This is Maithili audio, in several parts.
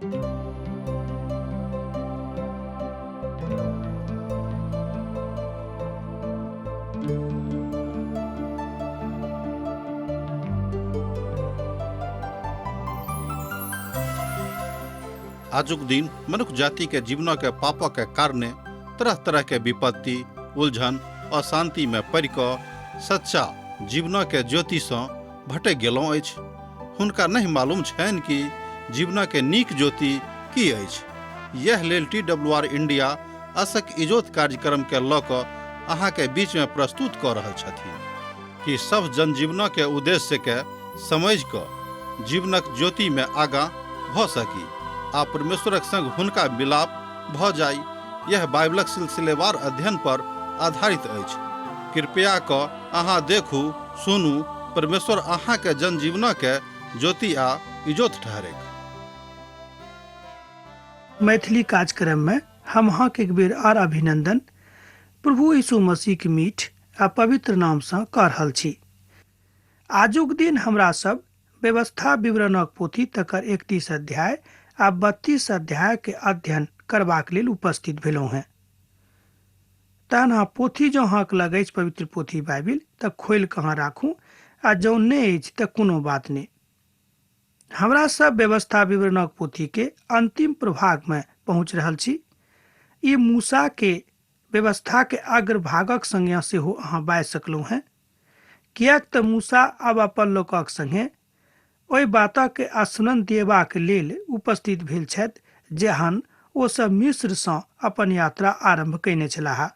आजुक दिन मनुख जाति के जीवन के पापक के कारणे तरह तरह के विपत्ति, उलझन, अशांति में पड़ि कऽ सच्चा जीवन के ज्योति सँ भटकि गेलहुँ अछि। हुनका नहि मालूम छनि कि जीवन के नीक ज्योति की अछि। यैह लेल टी डब्ल्यू आर इंडिया असक इजोत कार्यक्रम के लऽ कऽ अहाँ के बीच में प्रस्तुत कऽ रहल छथिन कि सभ जनजीवन के उद्देश्य के समझि कऽ जीवनक ज्योति में आगाँ भऽ सकी आ परमेश्वरक संग हुनका मिलाप भऽ जाइ। यैह बाइबलक सिलसिलेवार अध्ययन पर आधारित अछि। कृपया कऽ अहाँ देखू, सुनू, परमेश्वर अहाँ के जनजीवनक के ज्योति आ इजोत ठहरैक। मैथिली कार्यक्रम में हम अहाँके एक बेर आर अभिनंदन प्रभु यीशु मसीह के मीठ आ पवित्र नाम सँ कऽ रहल छी। आजुक दिन हमरा सब व्यवस्था विवरणक पोथी तकर 31 अध्याय आ 32 अध्याय के अध्ययन करबाक लेल उपस्थित भेलहुँ हेँ। तहन अहाँ पोथी जँ अहाँके लग अछि पवित्र पोथी बाइबिल तऽ खोलि कऽ अहाँ राखू आ जँ नहि अछि तऽ कोनो बात नहि। हमरा सब व्यवस्था विवरणक पोथी के अंतिम प्रभाग में पहुँच रहल छी। ई मूसा के व्यवस्था के अग्रभागक संज्ञा सेहो अहाँ बाजि सकलहुँ हेँ, किएक तऽ मूसा आब अपन लोकक संगे ओहि बातक स्मरण दिएबाक लेल उपस्थित भेल छथि जहन ओ सब मिस्र सँ अपन यात्रा आरम्भ कयने छलाह।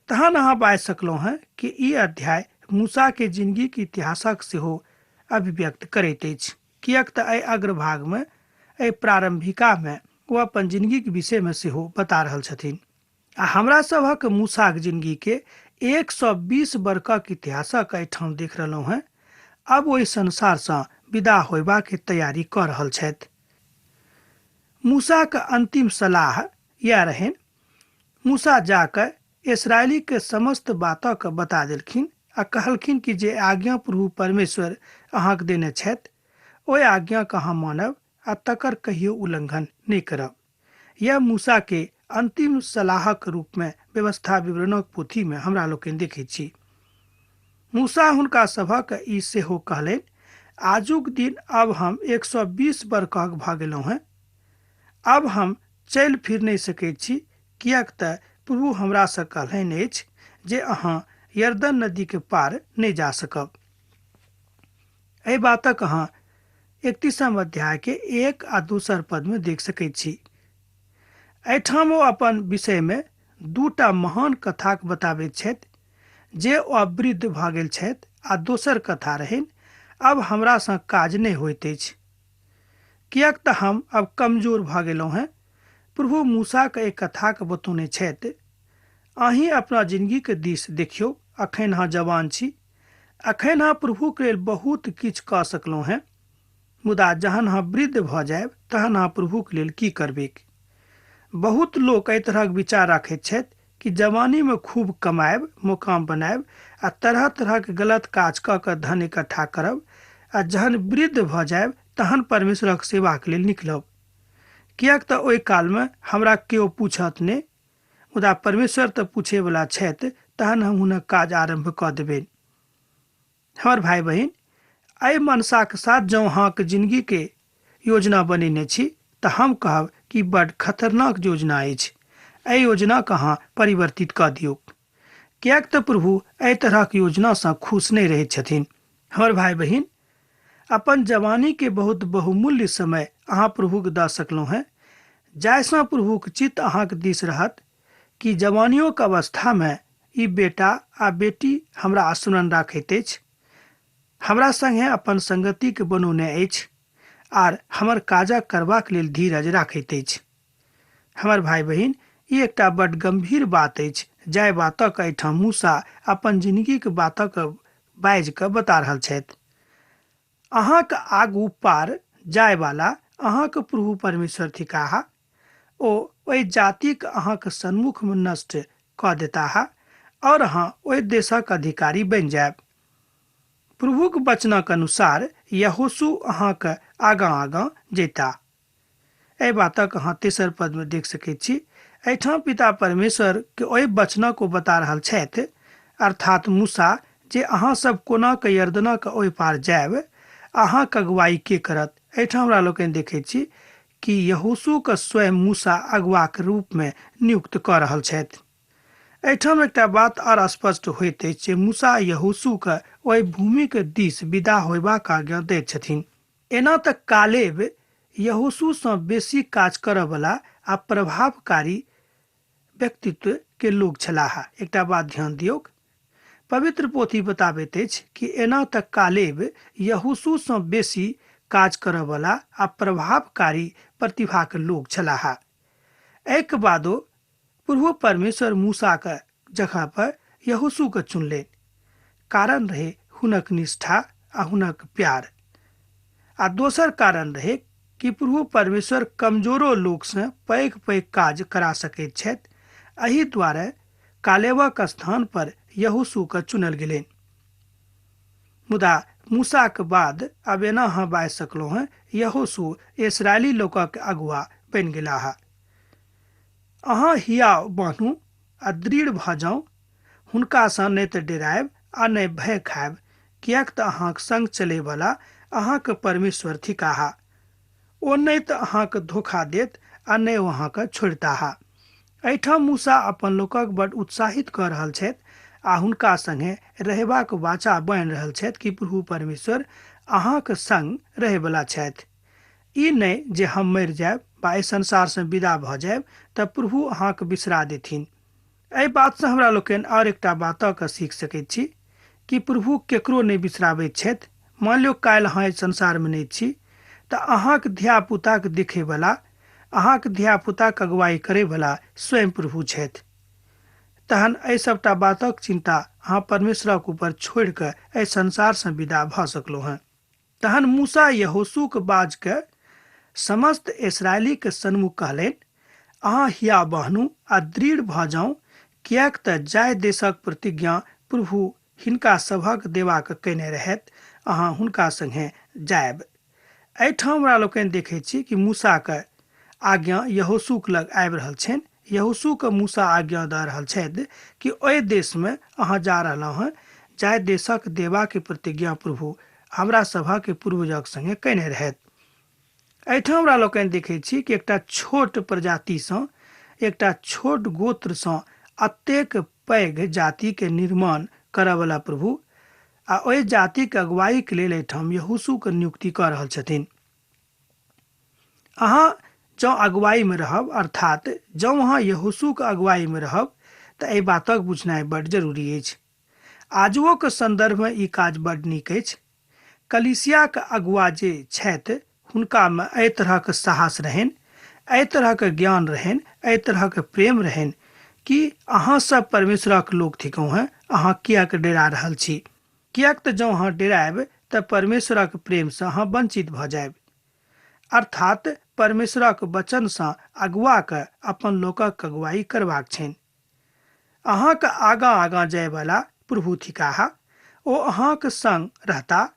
तहन अहाँ बाजि सकलहुँ हेँ कि ई अध्याय मूसा के जिनगीक इतिहासक सेहो अभिव्यक्त करैत अछि, किएक तऽ एहि अग्रभाग मे, एहि प्रारंभिका मे ओ अपन जिनगीक विषय मे सेहो बता रहल छथिन। आ हमरा सभक मूसाक जिनगी के 120 बरखक इतिहासक एहिठाम देख रहलहुँ हेँ, आब ओहि संसार सँ विदा होयबाक तैयारी कऽ रहल छथि। मूसाक अंतिम सलाह इएह रहनि। मूसा जा कऽ इस्राएली के समस्त बातक बता देलखिन आ कहलखिन कि जे आज्ञा प्रभु परमेश्वर अहाँक देने छथि, ओहि आज्ञाक अहाँ मानब आ तकर कहियो उल्लंघन नहि करब। यैह मूसा के अंतिम सलाहक रूप मे व्यवस्था विवरणक पोथी मे हमरा लोकनि देखैत छी। मूसा हुनका सभक ई सेहो कहलनि, आजुक दिन आब हम 120 बरखक भऽ गेलहुँ हेँ। आब हम चलि फिर नहि सकैत छी, किएक तऽ प्रभु हमरा सँ कहलनि अछि जे अहाँ यरदन नदीक पार नहि जा सकब। एहि बातक अहाँ 31 अध्याय के 1 आ 2 पद में देख सकैत छी। एहिठाम ओ अपन विषय में दूटा महान कथाक बताबैत छथि जे ओ वृद्ध भऽ गेल छथि आ दोसर कथा रहनि अब हमरा सँ काज नहि होइत अछि, किएक तऽ हम अब कमजोर भऽ गेलहुँ हेँ। प्रभु मूसाक एहि कथाक बतौने छथि, अहीं अपना जिनगीक दिस देखियौ, अखन अहाँ जवान छी, अखन अहाँ प्रभुक लेल बहुत किछु कऽ सकलहुँ हेँ, मुदा जहन अहाँ वृद्ध भऽ जायब तहन अहाँ प्रभुक लेल की करबैक? बहुत लोक एहि तरहक विचार राखैत छथि कि जवानी में खूब कमायब, मुकाम बनायब आ तरह तरहक गलत काज कऽ कऽ धन इकट्ठा करब आ जहन वृद्ध भऽ जायब तहन परमेश्वरक सेवाक लेल निकलब, किएक तऽ ओहि काल में हमरा केओ पूछत नहि, मुदा परमेश्वर तऽ पूछैवला छथि, तहन हम हुनक काज आरम्भ कऽ देबनि। हमर भाय बहिन, एहि मनसाक साथ जँ अहाँक जिनगीके योजना बनेने छी तऽ हम कहब कि बड खतरनाक योजना अछि। एहि योजनाके अहाँ परिवर्तित कऽ दियौक, किएक तऽ प्रभु एहि तरहक योजनासँ खुश नहि रहैत छथिन। हमर भाय बहिन, अपन जवानीके बहुत बहुमूल्य समय अहाँ प्रभुके दऽ सकलहुँ हेँ, जाहिसँ प्रभुक चित्त अहाँक दिस रहत कि जवानियोक अवस्थामे ई बेटा आ बेटी हमरा स्मरण राखैत अछि, हमरा संगे अपन संगतिके बनौने अछि आर हमर काजक करबाक लेल धीरज राखैत अछि। हमर भाय बहिन, ई एकटा बड गंभीर बात अछि जाहि बातक एहिठाम मूसा अपन जिनगीक बातक बाजि कऽ बता रहल छथि। अहाँक आगू पार जायवाला अहाँक प्रभु परमेश्वर थिकाह। ओ ओहि जातिक अहाँक सन्मुख मे नष्ट कऽ देताह और अहाँ ओहि देशक अधिकारी बनि जायब। प्रभुक वचनक अनुसार यहोशू अहाँक आगाँ-आगाँ जयताह। एहि बातक अहाँ तेसर पदमे देख सकैत छी। एहिठाम पिता परमेश्वर के ओहि वचनक ओ बता रहल छथि, अर्थात मूसा, जे अहाँ सब कोना के यरदनक ओहि पार जायब, अहाँके अगुवाई के करत। एहिठाम हमरा लोकनि देखैत छी कि यहोशू के स्वयं मूसा अगुवाक रूपमे नियुक्त कऽ रहल छथि। एहिठाम एकटा बात आर स्पष्ट होइत अछि जे मूसा यहोशू के ओहि भूमिके दिस विदा होयबाक आज्ञा दैत छथिन। एना तऽ कालेब यहोशूसँ बेसी काज करयवला आ प्रभावकारी व्यक्तित्व के लोक छलाह। एकटा बात ध्यान दियौक, पवित्र पोथी बताबैत अछि कि एना तऽ कालेब यहोशूसँ बेसी काज करयवला आ प्रभावकारी प्रतिभाके लोक छलाह। एहिके बादो प्रभु परमेश्वर मूसाके जगह पर यहोशूके चुनलनि। कारण रहे हुनक निष्ठा आ हुनक प्यार, आ दोसर कारण रहे कि प्रभु परमेश्वर कमजोरो लोकसँ पैघ पैघ काज करा सकैत छथि। एहि दुआरे कालेबक स्थान पर यहोशूके चुनल गेलनि। मुदा मूसाके बाद अब एना अहाँ बाजि सकलहुँ हेँ, यहोशू इसराइली लोकक अगुआ बनि गेलाह। अहाँ हियाव बान्हू आ दृढ़ भऽ जाउ, हुनकासँ नहि तऽ डेरायब आ नहि भय खायब, किएक तऽ अहाँक संग चलैवला अहाँके परमेश्वर थिकाह। ओ नहि तऽ अहाँके धोखा देत आ नहि ओ अहाँके छोड़ताह। एहिठाम मूसा अपन लोकक बड उत्साहित कऽ रहल छथि आ हुनका संगे रहबाक वाचा बान्हि रहल छथि कि प्रभु परमेश्वर अहाँक संग रहैवला छथि। ई नहि जे हम मरि जायब वा एहि संसारसँ विदा भऽ जायब तऽ प्रभु अहाँके बिसरा देथिन। एहि बातसँ हमरा लोकनि आओर एकटा बातक सीख सकैत छी कि प्रभु केकरो नहि बिसराबैत छथि। मान लियौ काल्हि अहाँ एहि संसारमे नहि छी तऽ अहाँक धियापुताके देखैवला, अहाँक धियापुताके अगुवाई करैवला स्वयं प्रभु छथि। तहन एहि सबटा बातक चिन्ता अहाँ परमेश्वरक ऊपर छोड़ि कऽ एहि संसारसँ विदा भऽ सकलहुँ हेँ। तहन मूसा यहोशूक बाजके समस्त इसराइलीके सन्मुख कहलनि, अहाँ हिया बहनू आ दृढ़ भऽ जाउ, किएक तऽ जाहि देशक प्रतिज्ञा प्रभु हिनका सभक देबाक कयने रहथि, अहाँ हुनका संगे जायब। एहिठाम हमरा लोकनि देखैत छी कि मूसाके आज्ञा यहोशूक लग आबि रहल छनि। यहोशूके मूसा आज्ञा दऽ रहल छथि कि ओहि देशमे अहाँ जा रहलहुँ हेँ जाहि देशक देबाके प्रतिज्ञा प्रभु हमरा सभक पूर्वजक संगे कयने रहथि। एहिठाम हमरा लोकनि देखैत छी कि एकटा छोट प्रजातिसँ, एकटा छोट गोत्रसँ अतेक पैघ जातिके निर्माण करयवला प्रभु आ ओहि जातिके अगुवाईके लेल एहिठाम यहोशूके नियुक्ति कऽ रहल छथिन। अहाँ जँ अगुवाईमे रहब, अर्थात जँ अहाँ यहोशूके अगुवाईमे रहब, तऽ एहि बातक बुझनाइ बड्ड जरूरी अछि। आजुओके सन्दर्भमे ई काज बड्ड नीक अछि। कलीसियाके अगुआ जे छथि हुनकामे एहि तरहक साहस रहनि, एहि तरहक ज्ञान रहनि, एहि तरहक प्रेम रहनि कि अहाँ सब परमेश्वरक लोक थिकहुँ हेँ, अहाँ किएक डेरा रहल छी? किएक तऽ जँ अहाँ डेरायब तऽ परमेश्वरक प्रेमसँ अहाँ वंचित भऽ जायब। अर्थात परमेश्वरक वचनसँ अगुआके अपन लोकक अगुवाई करबाक छनि। अहाँके आगाँ आगाँ जायवला प्रभु थिकाह, ओ अहाँक संग रहता,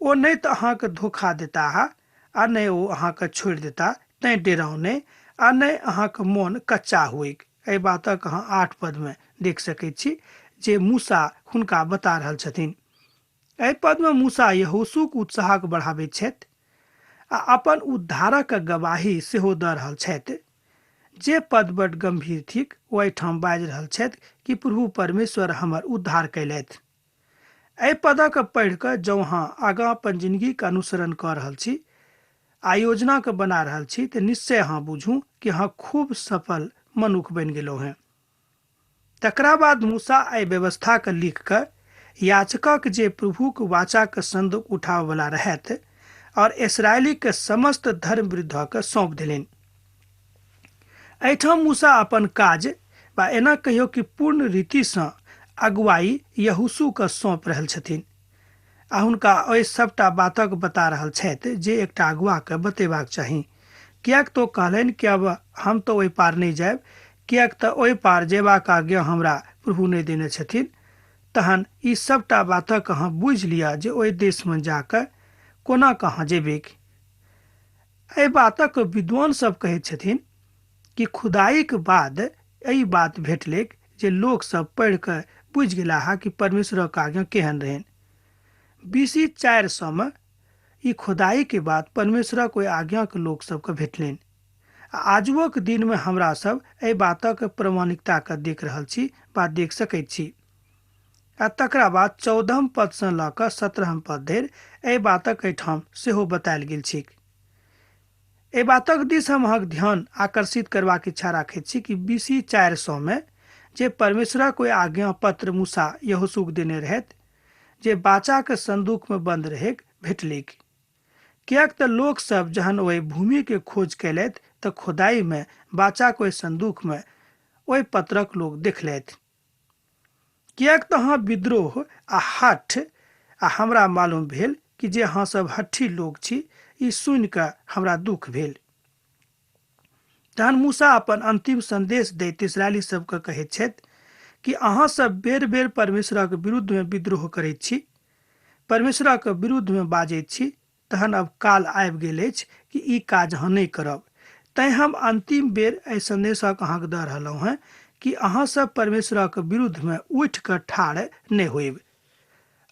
ओ नहि तऽ अहाँके धोखा देताह आ नहि ओ अहाँके छोड़ि देता, तैँ डेराउ नहि आ नहि अहाँके मोन कच्चा होइक। एहि बातक अहाँ 8 पदमे देख सकैत छी जे मूसा हुनका बता रहल छथिन। एहि पदमे मूसा यहोशूक उत्साहक बढ़ाबैत छथि आ अपन उद्धारक गवाही सेहो दऽ रहल छथि। जे पद बड गंभीर थिक ओ एहिठाम बाजि रहल छथि कि प्रभु परमेश्वर हमर उद्धार कयलथि। एहि पदक पढ़ि कऽ जँ अहाँ आगाँ अपन जिंदगीके अनुसरण कऽ रहल छी आ योजनाके बना रहल छी तऽ निश्चय अहाँ बुझू कि अहाँ खूब सफल मनुख बनि गेलहुँ हेँ। तकरा बाद मूसा एहि व्यवस्थाके लिख कऽ याचकक जे प्रभुक वाचाक संदूक उठाबयवला रहथि और इसराइलीके समस्त धर्म वृद्धके सौंप देलनि। एहिठाम मूसा अपन काज वा एना कहियो कि पूर्ण रीतिसँ अगुवाई यहोशूके सौंप रहल छथिन आ हुनका ओहि सबटा बातक बता रहल छथि जे एकटा अगुआके बतेबाक चाही। किएक तऽ ओ कहलनि कि अब हम तऽ ओहि पार नहि जायब, किएक तऽ ओहि पार जेबाक आज्ञा हमरा प्रभु नहि देने छथिन। तहन ई सबटा बातक अहाँ बुझि लिअ जे ओहि देशमे जाकऽ कोना कहाँ जेबैक। एहि बातक विद्वान सब कहैत छथिन कि खुदाईक बाद एहि बात भेटलैक जे लोक सब पढ़ि कऽ बुझि गेलाह कि परमेश्वरक आज्ञा केहन रहनि। बीसी 400 मे ई खुदाई के बाद परमेश्वरक ओहि आज्ञाके लोक सबके भेटलनि। आ आजुओक दिनमे हमरा सब एहि बातक प्रमाणिकताके देख रहल छी वा देख सकैत छी। आ तकरा बाद 14 पदसँ लऽ कऽ 17 पद धरि एहि बातक एहिठाम सेहो बतायल गेल छैक। एहि बातक दिस हम अहाँक ध्यान आकर्षित करबाक इच्छा राखैत छी कि बीसी 400 मे जे परमेश्वरक ओहि आज्ञा पत्र मूसा यहोशूक देने रहथि जे बाचाके संदूकमे बन्द रहैक भेटलैक। किएक तऽ लोकसभ जहन ओहि भूमिके खोज कयलथि तऽ खुदाईमे बाचाक ओहि संदूकमे ओहि पत्रक लोक देखलथि। किएक तऽ अहाँ विद्रोह आ हठ आ हमरा मालूम भेल कि जे अहाँ सब हठी लोक छी, ई सुनि कऽ हमरा दुख भेल। तहन मूसा अपन अंतिम संदेश दैत इसराइली सबके कहैत छथि कि अहाँ सब बेर बेर परमेश्वरक विरुद्धमे विद्रोह करैत छी, परमेश्वरक विरुद्धमे बाजैत छी, तहन अब काल आबि गेल अछि कि ई काज अहाँ नहि करब। तैं हम अंतिम बेर एहि संदेशक अहाँके दऽ रहलहुँ हेँ कि अहाँ सब परमेश्वरक विरुद्धमे उठि कऽ ठाढ़ नहि होयब।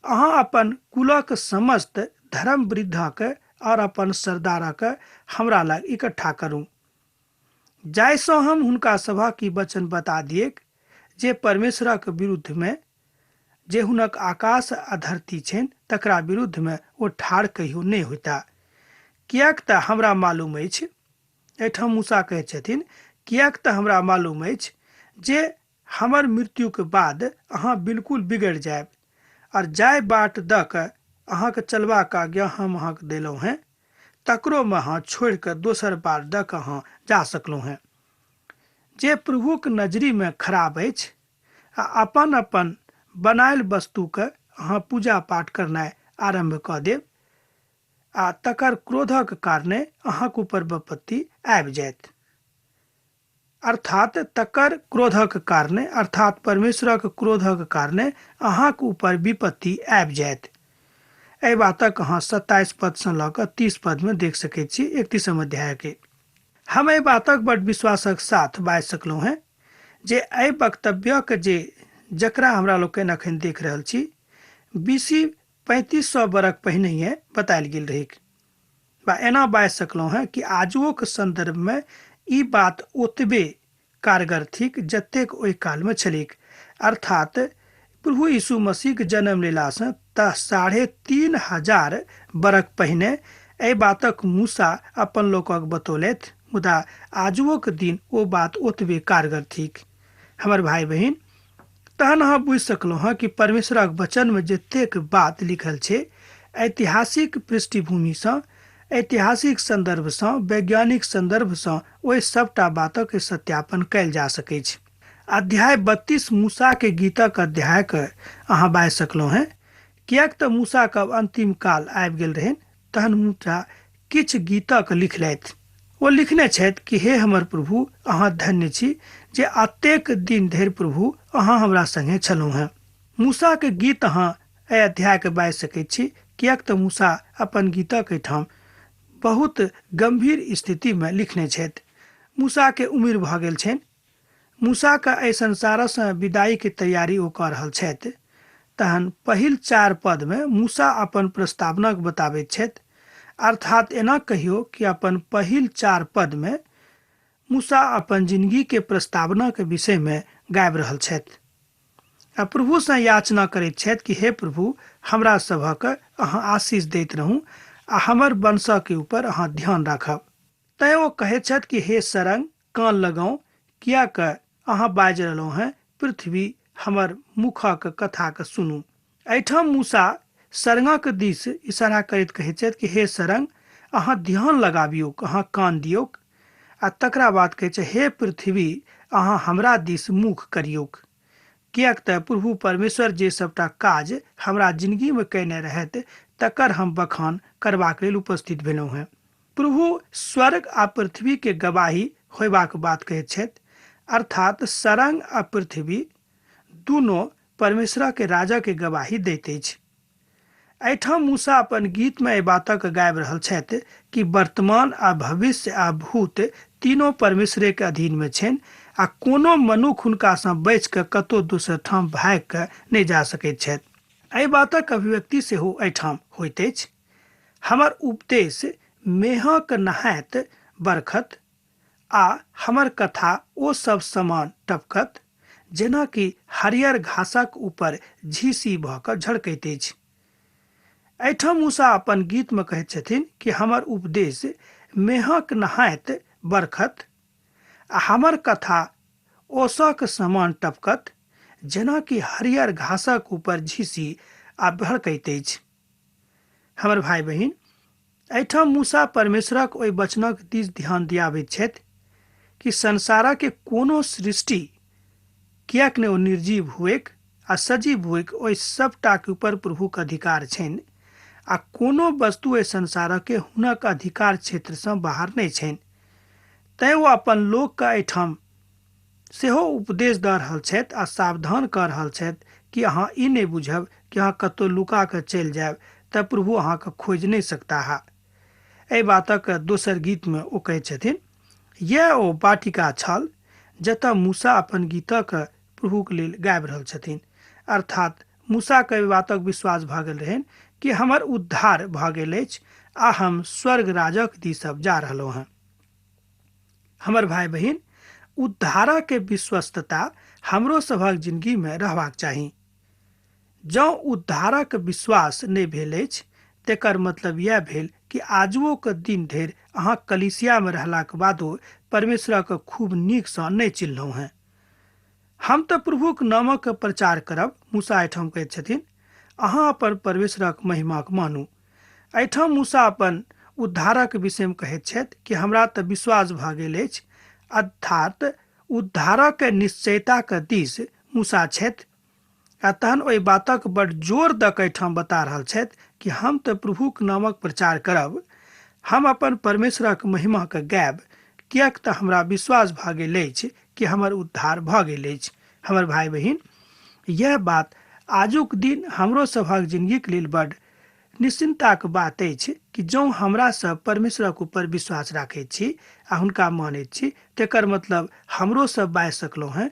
अहाँ अपन कुलक समस्त धर्म वृद्धक और अपन सरदारक हमरा लग इकट्ठा करू, जाहिसँ हम हुनका सभक ई वचन बता दिएक जे परमेश्वरक विरुद्धमे जे हुनक आकाश आ धरती छनि तकरा विरुद्धमे ओ ठाढ़ कहियो नहि होता। किएक तऽ हमरा मालूम अछि, एहिठाम मूसा कहै छथिन, किएक तऽ हमरा मालूम अछि जे हमर मृत्युके बाद अहाँ बिल्कुल बिगड़ि जायब और जाय बाट दऽ कऽ अहाँके चलबाक आज्ञा हम अहाँके देलहुँ हेँ तकरोमे अहाँ छोड़ि कऽ दोसर बाट दऽ कऽ अहाँ जा सकलहुँ हेँ। जे प्रभुक नजरीमे खराब अछि आ अपन अपन बनायल वस्तुके अहाँ पूजा पाठ करनाइ आरम्भ कऽ देब आ तकर क्रोधक कारणे अहाँक ऊपर विपत्ति आबि जायत। अर्थात तकर क्रोधक कारणे, अर्थात परमेश्वरक क्रोधक कारणे अहाँक ऊपर विपत्ति आबि जायत। एहि बातक अहाँ 27 पदसँ लऽ कऽ 30 पदमे देख सकैत छी 31 अध्यायके। हम एहि बातक बड विश्वासक साथ बाजि सकलहुँ हेँ जे एहि वक्तव्यक जे जकरा हमरा लोकनि अखन देख रहल छी बीसी 3500 बरख पहिनहिए बतायल गेल रहैक बा एना बाजि सकलहुँ हेँ कि आजुओक संदर्भमे ई बात ओतबे कारगर थिक जतेक ओहि कालमे छलैक। अर्थात प्रभु यीशु मसीहक जन्म लेलासँ तऽ 3500 बरख पहिने एहि बातक मूसा अपन लोकक बतौलथि, मुदा आजुओक दिन ओ बात ओतबे कारगर थिक। हमर भाई बहिन, तहन अहाँ बुझि सकलहुँ हँ कि परमेश्वरक वचनमे जतेक बात लिखल छै ऐतिहासिक पृष्ठभूमिसँ, ऐतिहासिक संदर्भसँ, वैज्ञानिक संदर्भसँ ओहि सबटा बातक सत्यापन कयल जा सकैछ। अध्याय 32 मूसा के गीतक अध्याय के अहाँ बाजि सकलहुँ हेँ, किएक तऽ मूसाक अब अंतिम काल आबि गेल रहनि। तहन मूसा किछु गीतक लिखलथि। ओ लिखने छथि कि हे हमर प्रभु, अहाँ धन्य छी जे अतेक दिन धरि प्रभु अहाँ हमरा संगे छलहुँ हेँ। मूसा के गीत अहाँ एहि अध्याय के बाजि सकैत छी, किएक तऽ मूसा अपन गीतक एहिठाम बहुत गंभीर स्थिति में लिखने छथि। मूसा के उम्र भऽ गेल छनि। मूसा के एहि संसारसँ विदाई के तैयारी ओ कऽ रहल छथि। तहन पहिल 4 पद में मूसा अपन प्रस्तावनाक बताबैत छथि। अर्थात एना कहियो कि अपन पहिल 4 पद में मूसा अपन जिंदगी के प्रस्तावना के विषय में गाबि रहल छथि आ प्रभुसँ याचना करैत छथि कि हे प्रभु, हमरा सभक अहाँ आशीष दैत रहू आ हमर वंशके ऊपर अहाँ ध्यान राखब। तैं ओ कहैत छथि कि हे सरंग, कान लगाउ, किएक अहाँ बाजि रहलहुँ हेँ, पृथ्वी हमर मुखक कथाके सुनू। एहिठाम मूसा सरंगक दिस इशारा करैत कहैत छथि कि हे सरंग, अहाँ ध्यान लगाबियौक, अहाँ कान दियौक। आ तकरा बाद कहै छै, हे पृथ्वी, अहाँ हमरा दिस मुख करियौक, किएक तऽ प्रभु परमेश्वर जे सबटा काज हमरा जिंदगीमे कयने रहथि तकर हम बखान करबाक लेल उपस्थित भेलहुँ हेँ। प्रभु स्वर्ग आ पृथ्वी के गवाही होयबाक बात कहैत छथि। अर्थात सरंग आ पृथ्वी दुनू परमेश्वर के राजा के गवाही दैत अछि। एहिठाम मूसा अपन गीतमे एहि बातक गाबि रहल छथि कि वर्तमान आ भविष्य आ भूत तीनों परमेश्वरे के अधीन में छनि आ कोनो मनुख हुनकासँ बचि कऽ कतहु दोसर ठाम भागि कऽ नहि जा सकैत छथि। एहि बातक अभिव्यक्ति सेहो एहिठाम होइत अछि। हमर उपदेश मेहक नहायत बरखत आ हमर कथा ओ सब समान टपकत जेनाकि हरियर घासक ऊपर झीसी भऽ कऽ झड़कैत अछि। एहिठाम मूसा अपन गीतमे कहैत छथिन कि हमर उपदेश मेहक नहायत बरखत आ हमर कथा ओसक समान टपकत जेनाकि हरियर घासक ऊपर झीसी आ भड़कैत अछि। हमर भाय बहिन, एहिठाम मूसा परमेश्वरक ओहि वचनक दिस ध्यान दियाबैत छथि कि संसारक कोनो सृष्टि किएक नहि ओ निर्जीव हुएक आ सजीव हुएक, ओहि सबटाके ऊपर प्रभुके अधिकार छनि आ कोनो वस्तु एहि संसारके हुनक अधिकार क्षेत्रसँ बाहर नहि छनि। तैँ ओ अपन लोकके एहिठाम सेहो उपदेश दऽ रहल छथि आ सावधान कऽ रहल छथि कि अहाँ ई नहि बुझब कि अहाँ कतहु लुका कऽ चलि जायब तऽ प्रभु अहाँके खोजि नहि सकताह। एहि बातक दोसर गीतमे ओ कहै छथिन, यैह ओ वाटिका छल जतऽ मूसा अपन गीतक प्रभुके लेल गाबि रहल छथिन। अर्थात मूसाके एहि बातक विश्वास भऽ गेल रहनि कि हमर उद्धार भऽ गेल अछि आ हम स्वर्ग राजक दिस जा रहलहुँ हँ। हमर भाय बहिन, उद्धारक विश्वस्तता हमरो सभक जिंदगी में रहबाक चाही। जँ उद्धारक विश्वास नहि भेल अछि तेकर मतलब यैह भेल कि आजुओ के दिन धरि अहाँ कलीसिया में रहलाक बादो परमेश्वरक खूब नीकसँ नहि चिन्हलहुँ हेँ। हम तऽ प्रभुक नामक प्रचार करब, मूसा एहिठाम कहैत छथिन, अहाँ अपन परमेश्वरक महिमाक मानू। एहिठाम मूसा अपन उद्धारक विषयमे कहैत छथि कि हमरा तऽ विश्वास भऽ गेल अछि, अर्थात उद्धारक निश्चयताक दिस मूसा छथि आ तहन ओहि बातक बड जोर दऽ कऽ एहिठाम बता रहल छथि कि हम तऽ प्रभुक नामक प्रचार करब, हम अपन परमेश्वरक महिमाके गायब, किएक तऽ हमरा विश्वास भऽ गेल अछि कि हमर उद्धार भऽ गेल अछि। हमर भाय बहिन, यह बात आजुक दिन हमरो सभक जिंदगीके लेल बड निश्चिन्ताक बात अछि कि जँ हमरा सब परमेश्वरक ऊपर विश्वास राखैत छी आ हुनका मानैत छी तेकर मतलब हमरो सब बाजि सकलहुँ हेँ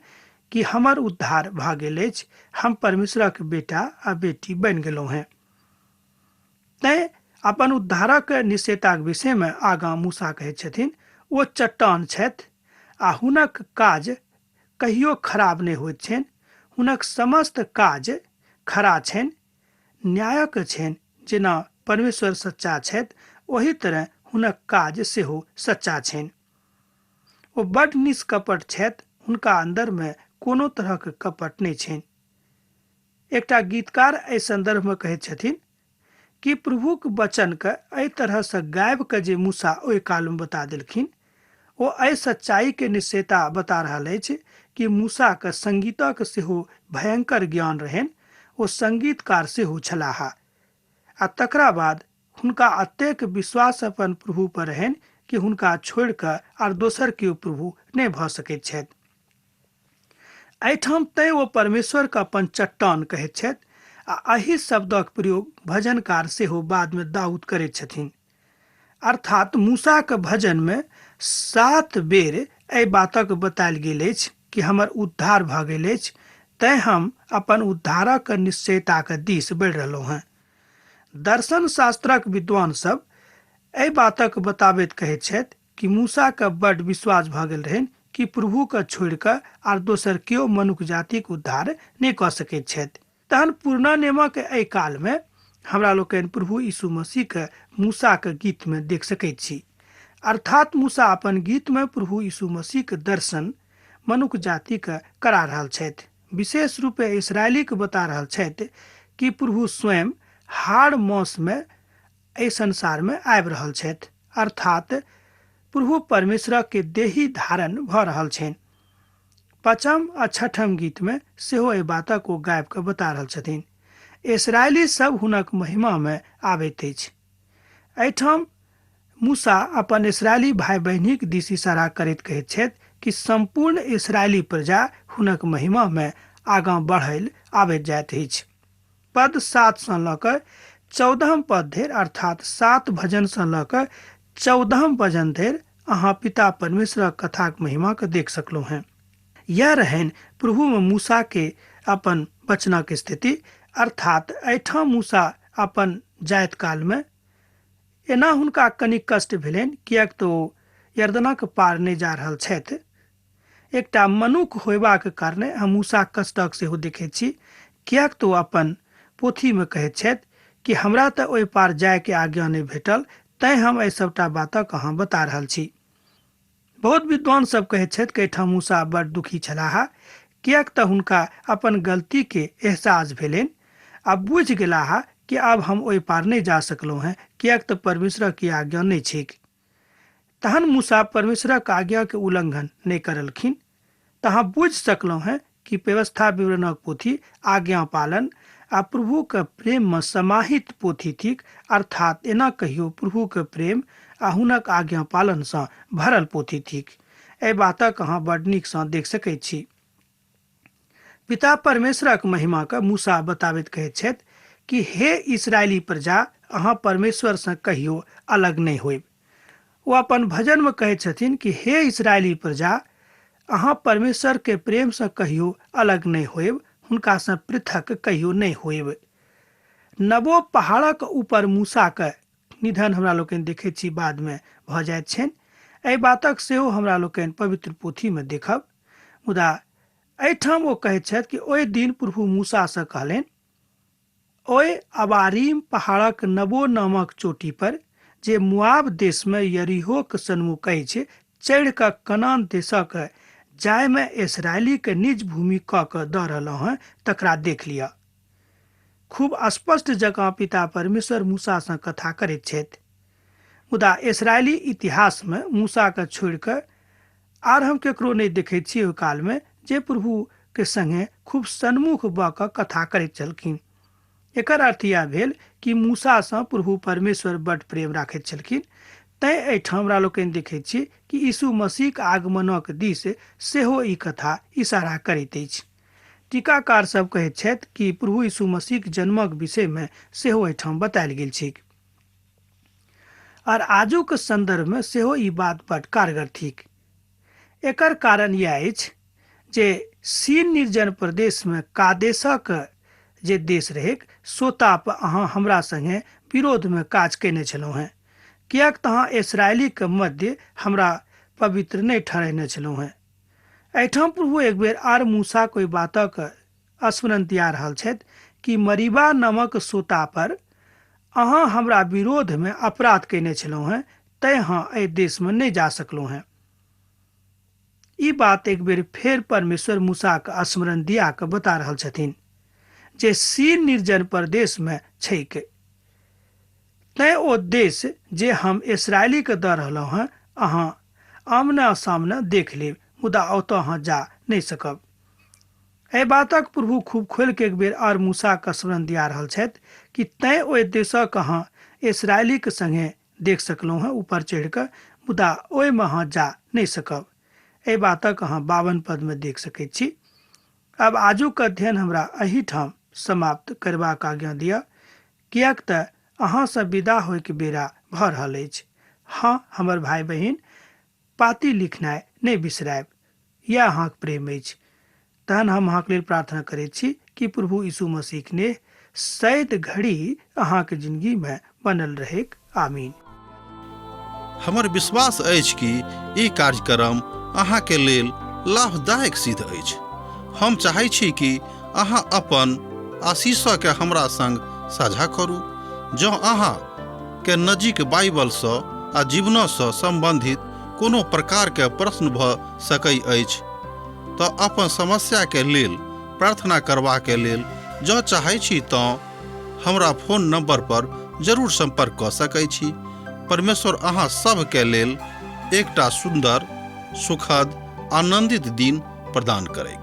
कि हमर उद्धार भऽ गेल अछि, हम परमेश्वरक बेटा आ बेटी बनि गेलहुँ हेँ। तैँ अपन उद्धारक निश्चयताक विषयमे आगाँ मूसा कहैत छथिन, ओ चट्टान छथि आ हुनक काज कहियो खराब नहि होइत छनि, हुनक समस्त काज खरा छनि, न्यायक छनि। जेना परमेश्वर सच्चा छथि ओही तरह हुनक काज सेहो सच्चा छनि। ओ बड निष्कपट छथि, हुनका अंदरमे कोनो तरहक कपट नहि छनि। एकटा गीतकार एहि संदर्भमे कहैत छथिन कि प्रभुक वचनके एहि तरहसँ गाबि कऽ जे मूसा ओहि कालमे बता देलखिन, ओ एहि सच्चाईके निश्चयता बता रहल अछि कि मूसाके संगीतक सेहो भयंकर ज्ञान रहनि, ओ संगीतकार सेहो छलाह आ तकरा बाद हुनका अतेक विश्वास अपन प्रभु पर रहनि कि हुनका छोड़ि कऽ आर दोसर केओ प्रभु नहि भऽ सकैत छथि। एहिठाम तैँ ओ परमेश्वरके अपन चट्टान कहैत छथि आ एहि शब्दक प्रयोग भजनकार सेहो बादमे दाऊद करैत छथिन। अर्थात मूसाके भजनमे 7 बेर एहि बातक बतायल गेल अछि कि हमर उद्धार भऽ गेल अछि, तैँ हम अपन उद्धारक निश्चयताक दिस बढ़ि रहलहुँ हेँ। दर्शन शास्त्रक विद्वान सब एहि बातक बताबैत कहैत छथि कि मूसाके बड विश्वास भऽ गेल रहनि कि प्रभुके छोड़ि कऽ आर दोसर केओ मनुख जातिक उद्धार नहि कऽ सकैत छथि। तहन पुरना नियमक एहि कालमे हमरा लोकनि प्रभु यीशु मसीहके मूसाके गीतमे देख सकैत छी। अर्थात मूसा अपन गीतमे प्रभु यीशु मसीहके दर्शन मनुख जातिके करा रहल छथि। विशेष रूपे इसराइलीके बता रहल छथि कि प्रभु स्वयं हाड़ मासमे एहि संसारमे आबि रहल छथि, अर्थात प्रभु परमेश्वरके देही धारण भऽ रहल छनि। 5म आ 6म गीतमे सेहो एहि बातक ओ गाबि कऽ बता रहल छथिन। इसराइली सब हुनक महिमामे आबैत अछि। एहिठाम मूसा अपन इसराइली भाय बहिनीक दिस इशारा करैत कहैत छथि कि सम्पूर्ण इसराइली प्रजा हुनक महिमामे आगाँ बढ़ल आबैत जाइत अछि। पद 7 सँ लऽ कऽ 14 पद धरि, अर्थात 7 भजनसँ लऽ कऽ 14 भजन धरि अहाँ पिता परमेश्वरक कथाक महिमाके देख सकलहुँ हेँ। यैह रहनि प्रभुमे मूसाके अपन वचनक स्थिति, अर्थात एहिठाम मूसा अपन जाइत कालमे एना हुनका कनि कष्ट भेलनि, किएक तऽ ओ यरदनक पार नहि जा रहल छथि। एकटा मनुख होयबाक कारणे हम मूसाक कष्टक सेहो देखैत छी, किएक तऽ ओ अपन पोथीमे कहैत छथि कि हमरा तऽ ओहि पार जायके आज्ञा नहि भेटल, तैँ हम एहि सभटा बातक अहाँ बता रहल छी। बहुत विद्वान सब कहैत छथि कि एहिठाम मूसा बड़ दुखी छलाह, किएक तऽ हुनका अपन गलतीके एहसास भेलनि आ बुझि गेलाह कि आब हम ओहि पार नहि जा सकलहुँ हेँ, किएक तऽ परमेश्वरक ई आज्ञा नहि छैक। तहन मूसा परमेश्वरक आज्ञाके उल्लंघन नहि करलखिन। तऽ अहाँ बुझि सकलहुँ हेँ कि व्यवस्था विवरणक पोथी आज्ञा पालन आ प्रभुके प्रेममे समाहित पोथी थिक, अर्थात एना कहियो प्रभुके प्रेम आ हुनक आज्ञा पालनसँ भरल पोथी थिक। एहि बातक अहाँ बड नीकसँ देख सकैत छी। पिता परमेश्वरक महिमाके मूसा बताबैत कहैत छथि कि हे इस्राएली प्रजा, अहाँ परमेश्वरसँ कहियो अलग नहि होयब। ओ अपन भजनमे कहैत छथिन कि हे इस्राएली प्रजा, अहाँ परमेश्वरके प्रेमसँ कहियो अलग नहि होयब, हुनकासँ पृथक कहियो नहि होयब। नबो पहाड़क ऊपर मूसाके निधन हमरा लोकनि देखैत छी बादमे भऽ जाइत छनि। एहि बातक सेहो हमरा लोकनि पवित्र पोथीमे देखब। मुदा एहिठाम ओ कहैत छथि कि ओहि दिन प्रभु मूसासँ कहलनि, ओहि अबारीम पहाड़क नबो नामक चोटी पर, जे मुआब देशमे यरीहोक सन्मुख अछि, चढ़ि कऽ कनान देशक, जाहिमे इस्राएलीके निज भूमि कऽ कऽ दऽ रहलहुँ हेँ, तकरा देख लिअ। खूब स्पष्ट जकाँ पिता परमेश्वर मूसासँ कथा करैत छथि। मुदा इस्राएली इतिहासमे मूसाके छोड़ि कऽ आर हम केकरो नहि देखैत छी ओहि कालमे जे प्रभुके संगे खूब सन्मुख भऽ कऽ कथा करैत छलखिन। एकर अर्थ इएह भेल कि मूसासँ प्रभु परमेश्वर बड्ड प्रेम राखैत छलखिन। तैँ एहिठाम हमरा लोकनि देखैत छी कि यीशु मसीहक आगमनक दिस सेहो ई कथा इशारा करैत अछि। टीकाकार सब कहैत छथि कि प्रभु यीशु मसीहक जन्मक विषयमे सेहो एहिठाम बतायल गेल छैक। आर आजुक संदर्भमे सेहो ई बात बड कारगर थिक। एकर कारण इएह अछि जे सीन निर्जन प्रदेशमे कादेशक जे देश रहैक, सोताप अहाँ हमरा संगे विरोधमे काज कयने छलहुँ हेँ, किएक तँ अहाँ इस्राएलीक मध्य हमरा पवित्र नहि ठहरेने छलहुँ हेँ। एहिठाम प्रभु एक बेर आर मूसाक ओहि बातक स्मरण दिया रहल छथि कि मरीबा नामक सोता पर अहाँ हमरा विरोधमे अपराध कयने छलहुँ हेँ, तैँ अहाँ एहि देशमे नहि जा सकलहुँ हेँ। ई बात एक बेर फेर परमेश्वर मूसाक स्मरण दिया कऽ बता रहल छथिन जे सीन निर्जन प्रदेशमे छैक, तैँ ओ देश जे हम इस्राएलीके दऽ रहलहुँ हेँ अहाँ आमना सामना देख लेब, मुदा ओतऽ अहाँ जा नहि सकब। एहि बातक प्रभु खूब खोलि कऽ एक बेर आर मूसाके स्मरण दिया रहल छथि कि तैँ ओहि देशक अहाँ इस्राएलीक संगे देख सकलहुँ हेँ ऊपर चढ़ि कऽ, मुदा ओहिमे अहाँ जा नहि सकब। एहि बातक अहाँ 52 पदमे देख सकैत छी। आब आजुक अध्ययन हमरा एहिठाम समाप्त करबाक आज्ञा दिअ, किएक तऽ अहाँसँ विदा होइके बेरा भऽ रहल अछि। हँ हमर भाय बहिन, पाती लिखनाइ नहि बिसरायब, इएह अहाँक प्रेम अछि। तहन हम अहाँक लेल प्रार्थना करैत छी कि प्रभु यीशु मसीहक नेह सैद घड़ी अहाँक जिंदगीमे बनल रहैक। आमीन। हमर विश्वास अछि कि ई कार्यक्रम अहाँके लेल लाभदायक सिद्ध अछि। हम चाहै छी कि अहाँ अपन आशीषके हमरा संग साझा करू। जँ अहाँ के नजीक बाइबलसँ आ जीवनसँ सम्बन्धित कोनो प्रकारके प्रश्न भऽ सकै अछि तऽ अपन समस्याके लेल प्रार्थना करबाके लेल जँ चाहै छी तँ हमरा फोन नंबर पर जरूर संपर्क कऽ सकै छी। परमेश्वर अहाँ सभके लेल एकटा सुन्दर, सुखद, आनंदित दिन प्रदान करैक।